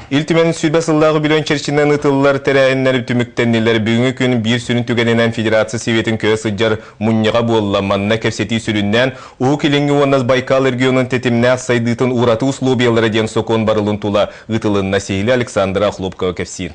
Ил Түмэн 20 сыллаах үбүлүөйүн чэрчитинэн ыытыллар тэрээһиннэр түмүктэннилэр. Бүгүҥҥү күн биир сүрүн түгэнинэн Федерация Сэбиэтин көһө сылдьар мунньаҕа буолла. Манна кэпсэтии сүрүннээн Уһук Илиҥҥи уонна Байкал регионун тэтимнээх сайдыытын ураты условиялара диэн сокуон барылын тула ыытылынна. Сиһилии Александра Охлопкова кэпсиир.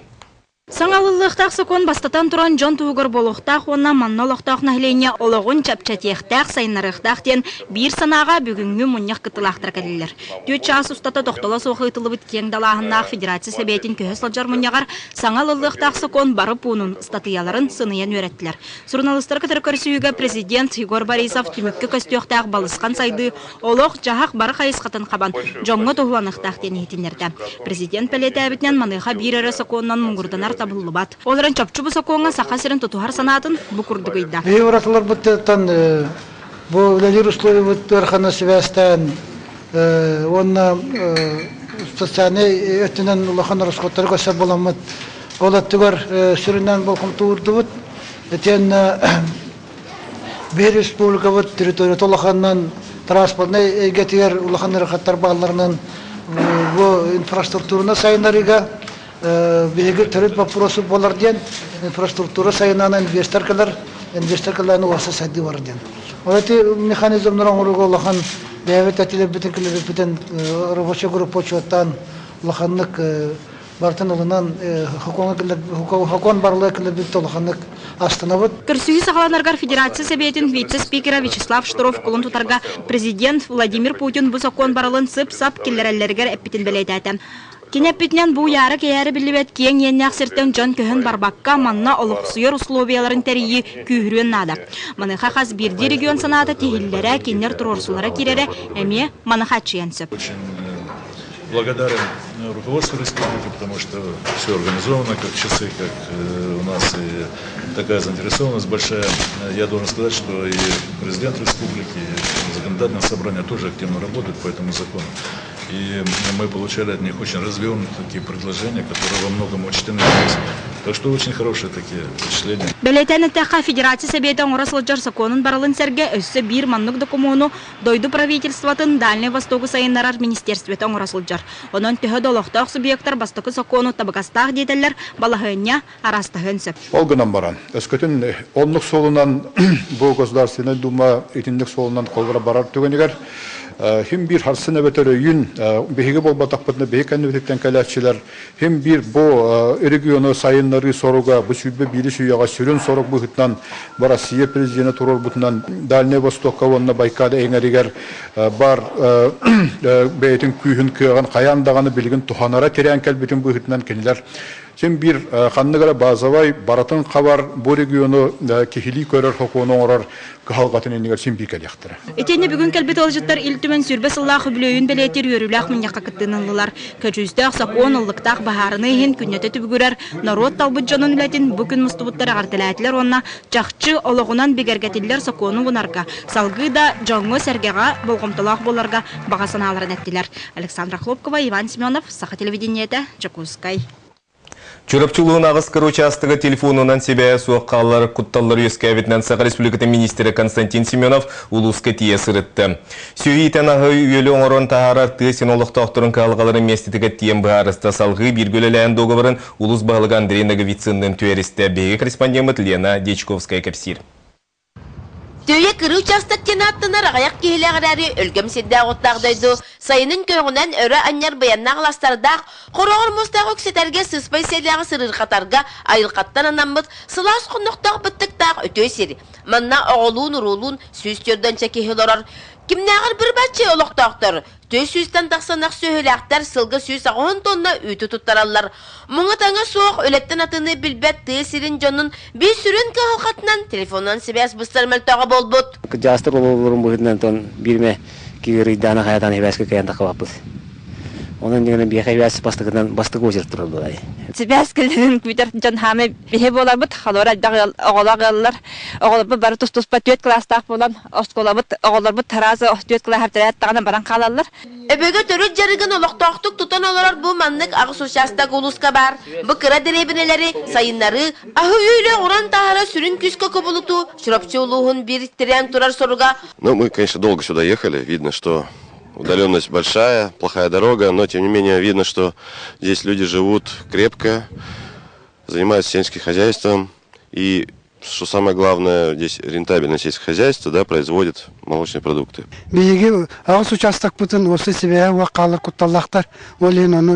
Саҥа ылыллыахтаах сокуон бастатан туран дьон туһугар буолуохтаах уонна манна олохтоох нэһилиэнньэ олоҕун чэпчэтиэхтээх, сайыннарыахтаах диэн биир санааҕа бүгүҥҥү мунньах кыттыылаахтара кэллилэр. 4 чаас устата тохтоло суох ыытыллыбыт киэҥ далааһыннаах Федерация Сэбиэтин көһө сылдьар мунньаҕар саҥа ылыллыахтаах сокуон бары пуунун ыстатыйаларын сыныйан үөрэттилэр. Суруналыыстары кытары көрсүһүүгэ президент Егор Борисов түмүккэ көстүөхтээх балысхан сайдыы олох-дьаһах бары хайысхатын хабан, дьоҥҥо туһуланыахтаах диэн иһитиннэрдэ. Президент бэлиэтээбитинэн, маныаха биир эрэ сокуонунан муҥурданар табыллыбат. Ол эрэн чопчу бу сокуоҥҥа Саха сирин тутуһар санаатын бу курдук ыйда. Биһиги уратыларбыттан бу үлэлиир условиябыт ыарахана сибээстээн уонна социальнай өттүнэн улахан ороскуоттары көрсөр буоламмыт, ол өттүгэр сүрүннээн болҕомто уурдубут. Итиэннэ биир республикабыт территорията улаханынан, транспортнай эйгэтигэр улахан ыарахаттар баалларынан бу инфраструктураны сайыннарыыга биһиги төрүт боппуруосу буолар диэн инфраструктура сайыннаан инвестор кэлэр, инвестор кэлэн уопсай сайдыы бар диэн. Ол эти механизмнар оҥорууга улахан бэйэбит этилэрбитин киллэрбиппитин рабочая группа учуоттаан улаханнык барытын ылынан хокуон барылыа киллэрбит улаханнык астынабыт. Көрсүһүү саҕаланарыгар Федерация Сэбиэтин вице-спикера Вячеслав Штыров кулун тутарга президент Владимир Путин бу сокуон барылын сып-сап киллэрэллэригэр эппитин бэлиэтээтэ. Кини эппитинэн, бу уйаара-кэйээрэ биллибэт киэҥ иэннээх сиртэн дьон көһөн барбакка, манна олохсуйар условияларын тэрийии күүһүрүөн наада. Маныаха хас биирдии регион санаата тиһиллэрэ, кинилэр туруорсуулара киирэрэ эмиэ маны хааччыйан сөп. Благодарен руководству республики, потому что все организовано как часы, как у нас и такая заинтересованность большая. Я должен сказать, что и президент республики, и законодательное собрание тоже активно работают по этому закону. И мы получали от них очень развернутые такие предложения, которые во многом учтены здесь. Так что очень хорошие такие впечатления. Бэлиэтээн эттэххэ, Федерация Сэбиэтэ оҥоро сылдьар сокуонун барылын сэргэ өссө биир маннык докумуону дойду правительствотын Дальнай Востогу сайыннарар министерствота оҥоро сылдьар. Онон төһө да олохтоох субъектар бастакы сокуону табыгастаах диэтэллэр, балаһыанньа араастаһыан сөп. Ол гынан баран, өскөтүн оннук суолунан бу Государственнай Дума итинник суолунан холборо барар түгэнигэр хим биир харсын эбэтэр өйүн биһиги буолбатахпытына биһи кэннибититтэн кэлээччилэр хим биир бу региону сайыннарыы соруга бу 21 үйэҕэ сүрүн сорук быһыытынан бу Россия президенэ туруорбутунан Дальнай Востокка уонна Байкал эҥэригэр бар бэйэтин күүһүн кыаҕын хайаан даҕаны билигин туһанара тирээн кэлбитин быһыытынан кинилэр Син биир ханнык эрэ базовай барытын хабар бу региону киһилии көрөр сокуону оҥорор кыһалҕатын иннигэр син биир кэлиэхтэрэ. Итиэннэ бүгүн кэлбит ыалдьыттар Ил Түмэн 20 сыллаах үбүлүөйүн бэлиэтиир үөрүүлээх мунньахха кыттыыны ыллылар. Көдьүүстээх сокуон ыллыктаах баһаарынай иһин күннэтэ түбүгүрэр норуот талбыт дьонун үлэтин бу күн мустубуттар эҕэрдэлээтилэр уонна чахчы олоҕунан бигэргэтиллэр сокуону угунарга, салгыы да дьоҥҥо-сэргэҕэ болҕомтолоох буоларга баҕа санааларын эттилэр. Александра Хлопкова, Иван Семенов, Саха телевидениетэ, Дьокуускай. Чурапчы улууһун аҕыс кыра учаастага телефонунан сибээһэ суох хаалар кутталлар үөскээбитинэн Саха Республикатын министрэ Константин Семенов улууска тиийэ сырытта. Сүөһү иитэн аһы-үөлү оҥорон таһаарар тыа сирин олохтоохторун кыһалҕаларын миэстэтигэр тиийэн быһаарыста. Салҕыы бииргэ үлэлээн дуогабарын улуус баһылыга Андрей Ноговицынныын түһэристэ. Биһиги корреспондеммыт Лена Дьячковская кэпсиир. Түүйэ кырыы учаастак диэн ааттанар аҕыйах киһилээх эрээри өлгөм сирдээх-уоттаах дойду сайынын көҕүнэн өрө анньар быйаннаах аластардаах, хороҕор муустаах үксэтэргэ, сыспай сиэлээҕи сырыырҕатарга айылҕаттан анаммыт сылаас хоннохтоох быттыктаах үтүө сир. Манна оҕолуун-уруулуун 104 киһи олорор. Кимнээҕэр быр-баччы олохтоохтор 400-тэн тахса ынах сүөһүлээхтэр сылга 180 тонна үүтү туттараллар. Муҥа-таҥа суох, үлэттэн атыны билбэт тыа сирин дьонун биир сүрүн кыһалҕатынан телефонунан сибээс быстар мөлтөҕө буолбут. Кырдьаҕастар олороллорун быһыытынан тон биирмэ киирыйдаана хайатаан сибээскэ кыайан таххыбаппыт. Онон дьиҥинэн биһиэхэ сибээс бастакынан бастакы очередь турар буолай. Сибээс кэлэрин күүтэр дьон хаамай биһи буоларбыт, холобура элбэх ыал оҕолоох ыаллар, оҕолорбут бары тус-туспа түөрт кылаастаах буолан оскуолабыт оҕолорбут тараас түөрт кылааһар төрөөт даҕаны баран хаалаллар. Өбүгэ төрүт дьарыгын олохтоохтук тутан олорор бу маннык аҕыс учаастак улууска баар. Бу кыра дэриэбинэлэри сайыннарыы, аһы-үөлү оҥорон таһара сүрүн күүскэ кубулутуу Чурапчы улууһун биир тирээн турар соруга. Ну, мы, конечно, долго сюда ехали. Видно, что Удаленность большая, плохая дорога, но тем не менее видно, что здесь люди живут крепко, занимаются сельским хозяйством и что самое главное, здесь рентабельное сельское хозяйство, да, производит молочные продукты. Биһиги аҕыс учаастакпытын осы сибэһэ уох хаалар кутталлаахтар. Ол иһин ону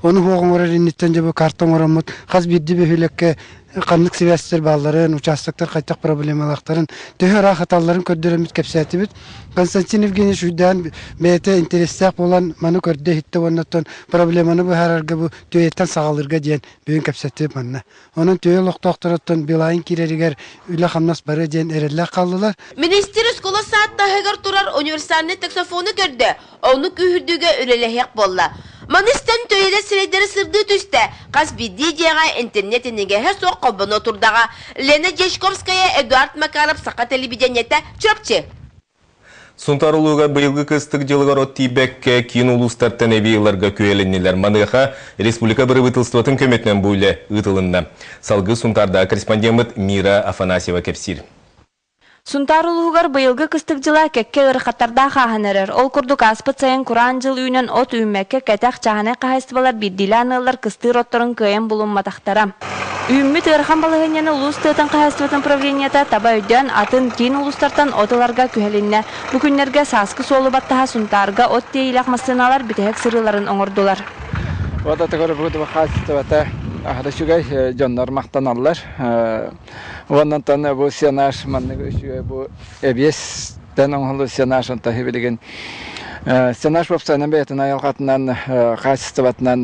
ону суох оҥорор инниттэн дьэ бу карта оҥороммут хас биирдии бөһүөлэккэ ханнык сибээстэр баалларын, участоктар хайдах проблемалаахтарын, төһө ыраах аталларын көрдөрөммүт кэпсээтибит. Константин Евгеньевич үрдээн бэйэтэ интэриэстээх буолан маны көрдө-иһиттэ уонна оттон проблеманы быһаарарга бу түөйэттэн саҕалыырга диэн бүгүн кэпсэттибит манна. Онон түөйэ олохтоохторуттан Билайн киирэригэр үлэ-хамнас барыа диэн эрэллээх хааллылар. Министр оскуола саат таһыгар турар универсальнай таксофону көрдө, ону күүһүрдүүгэ үлэлэһиэх буолла. Маны истэн Төйөлөр сирэйдэрэ сырдыы түстэ, хас биирдии дьиэҕэ интернет инигэһэ суох холбоно турдаҕа. Лена Дьячковская, Эдуард Макаров, Саха телевидениетэ, Чурапчы. Сунтаар улууга быйылгы кыстык дьылыгар от тиийбэккэ киин улуустартан эбии ыларга күһэлиннилэр. Маныаха республика бырабыыталыстыбатын көмөтүнэн бу үлэ ыытылынна. Салгыы Сунтаардааҕы корреспондеммыт Мира Афанасьева кэпсиир. Сунтаар улууһугар быйылгы кыстык дьыла кэккэ ыарахаттардаах ааһан эрэр. Ол курдук ааспыт сайын кураан дьыл үүнэн от үүммэккэ кэтэх чааһынай хаһаайыстыбалар биирдиилээн ыаллар кыстыыр отторун кыайан булумматахтара. Үүммүт ыарахан балаһыанньаны улуус тыатын хаһаайыстыбатын управлениета таба өйдөөн атын киин улуустартан от ыларга күһэлиннэ. Бу күннэргэ сааскы суолу баттаһа Сунтаарга от тиэйиилээх массыыналар бүтэһик сырыыларын оҥордулар. Вот это буду хаачыстыбата аһара үчүгэй дьоннор махтаналлар. Уоннантан бу сенаж маннык үчүгэй бу эбиэстэн оҥоһуллар сенаж онтон билигин сенаж уопсайынан бэйэтин айылҕатынан хаачыстыбатынан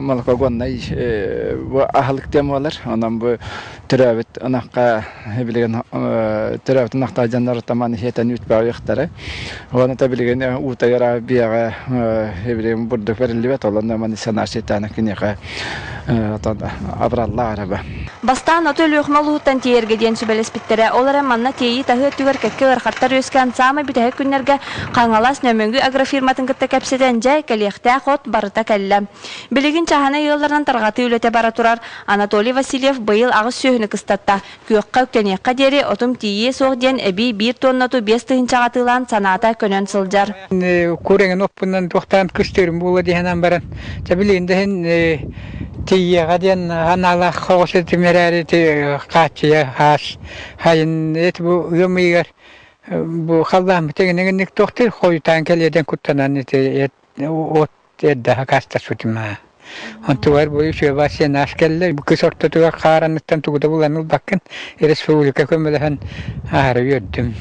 молокогоннай бу аһылык диэн буолар. Онон бу төрөөбүт ынахха билигин төрөөбүт ынахтаах дьоннор таман иһэтэн үүт баҕайыахтара. Уонна та билигин уутайара биэҕэ билигин бурдук бэриллибэт, олонно маны сенаж итаана киниэхэ абыраллаах араба. Бастаан оту Өлүөхүмэ улууһуттан тиэйэргэ диэн сүбэлэспиттэрэ. Ол эрэн манна тиэйии-таһыы өттүгэр кэккэ ыарахаттар үөскээн саамай бүтэһик күннэргэ Хаҥалас Нөмүгү агрофирматын кытта кэпсэтэн дьэ, кэлиэхтээх от барыта кэллэ. Билигин чааһынай ыалларынан тарҕатыы үлэтэ бара турар. Анатолий Васильев быйыл аҕыс сүөһүнү кыстатта. Күөххэ үктэниэххэ диэри отум тиийиэ суох диэн эбии биир туонна оту 5 тыһыынчаҕа атыылаан санаата көнөн сылдьар. Курэҥин оппунан туохтаан кыстыырым буолуо диэн баран, чэ билигин да иһин тиийиэҕэ диэн анаалаах хоҕус этим эрээри хааччыйа хаас хайын эти бу ыам ыйыгар бу халлааммыт эҥин туохтуур хойутаан кэлиэдэн куттанан ити от эрдэ хакаастаспытым аа. Онтугар бу үчүгэй сенаж кэллэ. Кыс ортотугар хаараныттан тугу да булан ылбаккын. Республика көмөлөһөн аһары үөрдүм.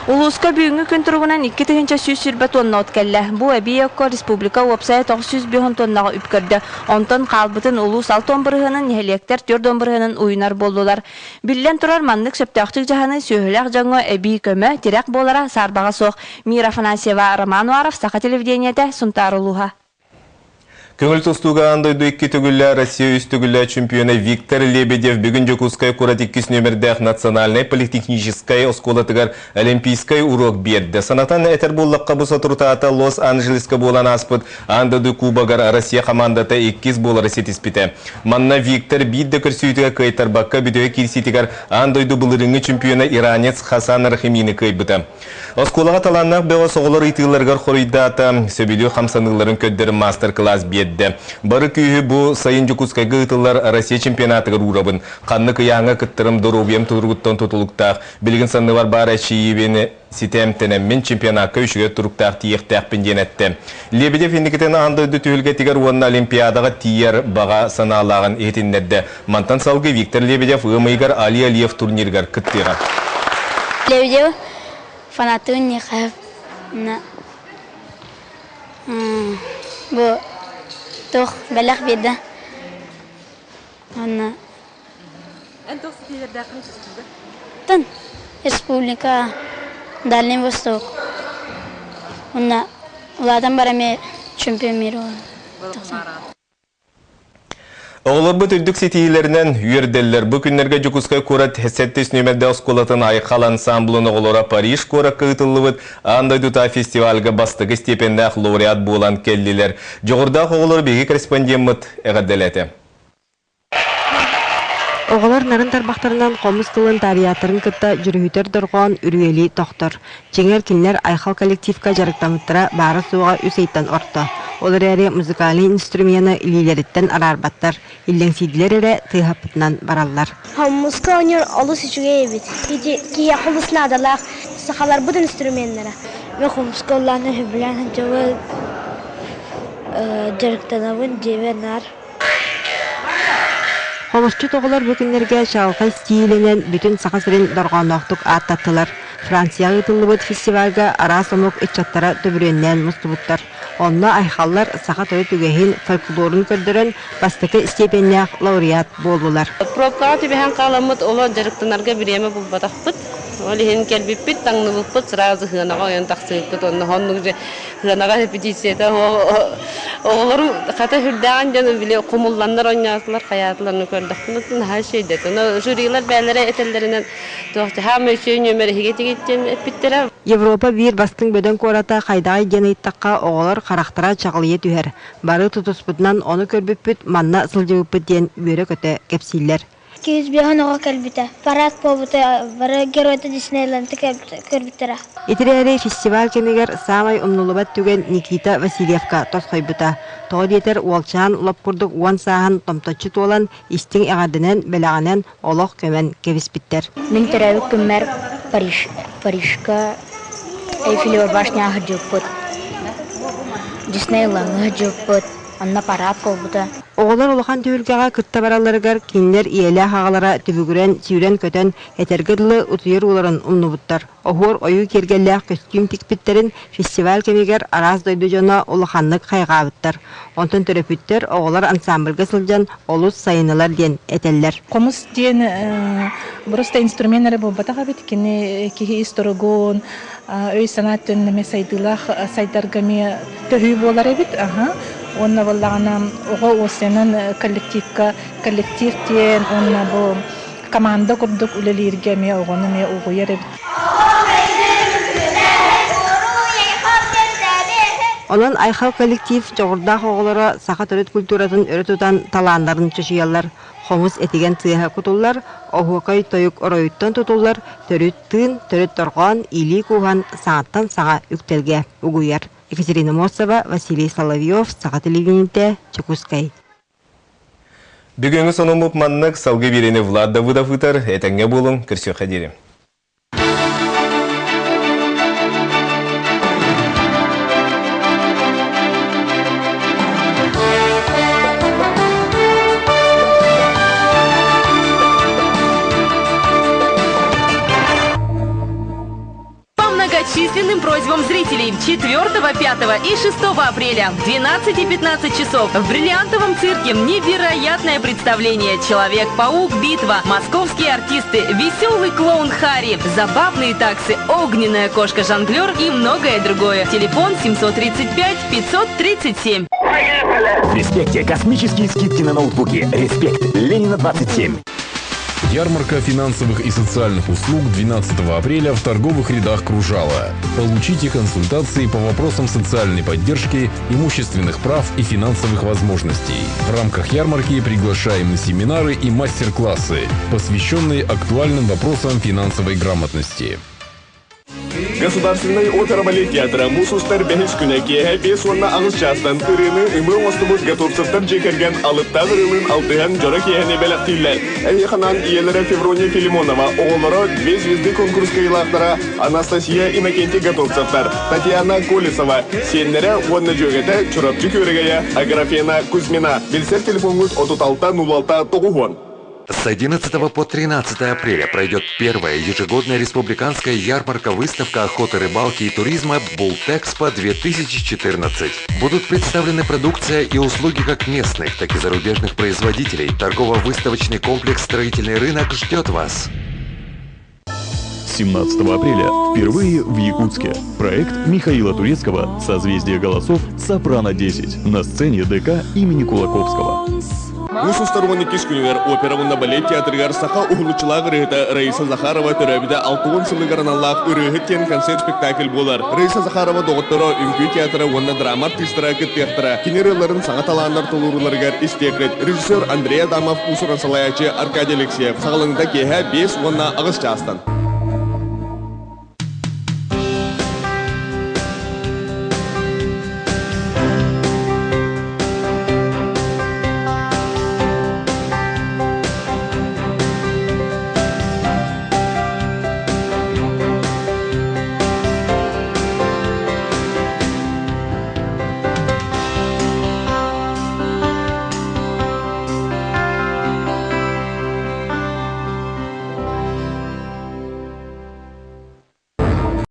Улууска бүгүҥҥү күн туругунан 2120 тонна от кэллэ. Бу эбии окко республика уопсайа 905 тоннаҕа үп көрдө. Онтон хаалбытын улуус 6 бырыһыанын, нэһилиэктэр 4 бырыһыанын уйунар буоллулар. Биллэн турар, маннык сөптөөхтүк дьаһаныы сүөһүлээх дьоҥҥо эбии көмө, тирэх буолара саарбаҕа суох. Мира Афанасьева, Роман Уаров, Саха телевидениетэ, Сунтаар улууһа. Көҥүл тустууга аан дойду икки төгүллээх, Россия үс төгүллээх чемпиона Виктор Лебедев бүгүн Дьокуускай куорат иккис нүөмэрдээх национальнай политехническай оскуолатыгар олимпийскай уруок биэрдэ. Санатан этэр буоллахха, бу соторутааҕыта Лос-Анджелеска буолан ааспыт аан дойду кубогар Россия командата иккис буолары ситиспитэ. Манна Виктор биир да көрсүүтүгэр кыайтарбакка бүтэһик киирсиитигэр аан дойду былырыыҥҥы чемпиона иранец Хасан Рахимини кыайбыта. Оскуолаҕа талааннаах бөҕөс оҕолор ыйытыыларыгар хоруйдаата, сөбүлүүр хамсаныыларын көрдөрөн маастар-кылаас биэрдэ. Бары күүһү бу сайын Дьокуускайга ыытыллар Россия чемпионатыгар уурабын. Ханнык ыйааһыҥҥа кыттарым доруобуйам туругуттан тутулуктаах. Билигин санныбар баар эчэйиибин ситэ эмтэнэммин чемпионакка үчүгэй туруктаах тиийиэхтээхпин диэн эттэ. Лебедев инникитин аан дойду түһүлгэтигэр уонна Олимпиадаҕа тиийэр баҕа санаалааҕын иһитиннэрдэ. Мантан салгыы Виктор Лебедев ыам ыйыгар Али Алиев турнирыгар кыттыаҕа. Лебедев фанатын нехав на бу туох бэлэх биэрдэ уонна Эн туох ситиһиилэрдээххиний тустууга? Тан республика, Дальний Восток уонна улаатан баран чемпион мира. Оҕолорбут үрдүк ситиһиилэринэн үөрдэллэр. Бу күннэргэ Дьокуускай куорат сэттис нүөмэрдээх оскуолатын Айхал ансамблын оҕолоро Париж куоракка ыытыллыбыт аан дойдутааҕы фестивальга бастакы степеннээх лауреат буолан кэллилэр. Дьоҕурдаах оҕолор биһиги корреспондеммыт эҕэрдэлээтэ. Оҕолор нарын тарбахтарынан хомус тылын таарыйааттарын кытта дьүрүһүтэр дорҕоон үрүөлүү тохтор. Дьиҥэр, кинилэр Айхал коллективка дьарыктаммыттара баара-суоҕа үс ыйтан орто. Ол эрээри музыкальнай инструмены илиилэриттэн араарбаттар, иллэҥсийдилэр эрэ тыаһаппытынан бараллар. Хомуска оонньуур олус үчүгэй эбит. Ити киһиэхэ олус наадалаах сахаларбыт инструменнара. Мен хомуска ыллаан сөбүлээн сылдьабын, дьарыктанабын дьиэбэр наар. Хомусчут оҕолор бу күннэргэ чаҕылхай стилинэн бүтүн Саха сирин дорҕоонноохтук ааттаттылар. Францияҕа ыытыллыбыт фестивальга араас омук ыччаттара төбүрүөннээн мустубуттар. Онно айхаллар саха төрүт үгэһин, фольклорун көрдөрөн бастакы степеннээх лауреат буоллулар. Пробкаҕа түбэһэн хааламмыт олор дьарыктанарга бириэмэ булбатахпыт. Ол иһин кэлбиппит, таҥныбыппыт, сразу сыанаҕа ойон тахсыбыппыт. Онно оннук же сыанаҕа репетицията оҕолорум хата сүрдээҕин дьон били хомулланнар оонньоотулар, хайаатылар көрдөхпүнэ наһаа үчүгэйдэ. Ону жюрилар бэйэлэрэ этэллэринэн туох хаама үчүгэй нүөмэр иһигэ тигиттэн эппиттэрэ. Европа биир бастыҥ бөдөҥ куората хайдаҕый диэн ыйыттахха, оҕолор харахтара чаҕылыйа түһэр. Бары тутуспутунан ону көрбүппүт, манна сылдьыбыппыт диэн үөрэ-көтө кэпсииллэр. 205 оҕо кэлбитэ. Парад буолбута, бары геройда Диснейленды көрбүттэрэ. Итирээри фестиваль кэмигэр саамай умнуллубат түгэн Никита Васильевка тосхойбута. Тоҕо диэтэр уолчаан лоп курдук уон сааһын томточчу туолан, истиҥ эҕэрдэнэн, бэлэҕинэн олох көмөн кэбиспиттэр. Мин төрөөбүт күммэр Париж, Парижка Эйфелева башняҕа сылдьыбыппыт, Диснейлендҥа сылдьыбыппыт, онно парад буолбута. Оҕолор улахан түһүлгэҕэ кытта баралларыгар кинилэр ийэлээх аҕалара түбүгүрэн, сүүрэн-көтөн, этэргэ дылы утуйар ууларын умнубуттар. Оһуор ойуу киэргэллээх көстүүм тикпиттэрин фестиваль кэмигэр араас дойду дьоно улаханнык хайҕаабыттар. Онтон төрөппүттэр оҕолор ансамбльга сылдьан олус сайыннылар диэн этэллэр. Хомус диэн просто инструмент эрэ буолбатах эбит. Кини киһи ис туругун, өй-санаа өттүнэн эмиэ сайдыылаах сайдарга эмиэ төһүү буолар эбит. Аха. Уонна буоллаҕына оҕо уопсайынан коллективка коллектив диэн уонна бу команда курдук үлэлииргэ эмиэ оҕону эмиэ угуйар эбит. Онон Айхал коллектив дьоҕурдаах оҕолоро саха төрүт культуратын өрө тутан талааннарын чочуйаллар, хомус этигэн сыыһа кутуллар, оһуокай тойук оройуттан тутуллар, төрүт тыын, төрүт дорҕоон илии кууһан саҥаттан саҥа үктэлгэ угуйар. Екатерина Мосова, Василий Соловьев, Саха телевидениетэ, Чекускай. Бүгүҥҥү сонуммут маннык салгыы биэриини Влад Давыдов ыытар. Этэҥҥэ буолуҥ, көрсүөххэ диэри. По многочисленным просьбам зрителей 4, 5 и 6 апреля в 12:15 часов в Бриллиантовом цирке невероятное представление «Человек-паук. Битва», московские артисты, веселый клоун Харри, забавные таксы, огненная кошка-жонглер и многое другое. Телефон 735 537. В «Респекте» космические скидки на ноутбуки. «Респект». Ленина 27. Ярмарка финансовых и социальных услуг 12 апреля в торговых рядах Кружала. Получите консультации по вопросам социальной поддержки, имущественных прав и финансовых возможностей. В рамках ярмарки приглашаем на семинары и мастер-классы, посвященные актуальным вопросам финансовой грамотности. Государственнай опера балет театра муус устар бэһис күнэ киэһэ 58 чаастан ырыаны ымыы оҥостубут Готовцевтар дьиэ кэргэн алыптаах ырыалыын алтыһан дьоро киэһэни бэлэхтииллэр. Эһиэхэ ийэлэрэ Феврония Филимонова, оҕолоро «Две звезды» конкурс кыайыылаахтара Анастасия Иннокентий Готовцевтар, Татьяна Колесова, сиэннэрэ уонна дьүөгэтэ Чурапчы Күөрэгэйэ Аграфена Кузьмина. Билсэр телефоҥҥут 36 06 90. С 11 по 13 апреля пройдет первая ежегодная республиканская ярмарка-выставка охоты, рыбалки и туризма «Бултэкспо-2014». Будут представлены продукция и услуги как местных, так и зарубежных производителей. Торгово-выставочный комплекс «Строительный рынок» ждет вас. 17 апреля впервые в Якутске. Проект Михаила Турецкого «Созвездие голосов. Сопрано-10» на сцене ДК имени Кулаковского. Муус устар 12 күнүгэр опера уонна балет театрыгар саха уһулуччулаах ырыаһыта Раиса Захарова төрөөбүтэ 60 сылыгар аналлаах ырыаһыт диэн концерт-спектакль буолар. Раиса Захарова доҕотторо, үҥкүү театра уонна драма артыыстара кыттыахтара. Кини ырыаларын саҥа талааннар толорууларыгар истиэххит. Режиссер Андрей Адамов, уус-уран салайааччы Аркадий Алексеев. Саҕаланыыта киэһэ 5 уонна 8 чаастан.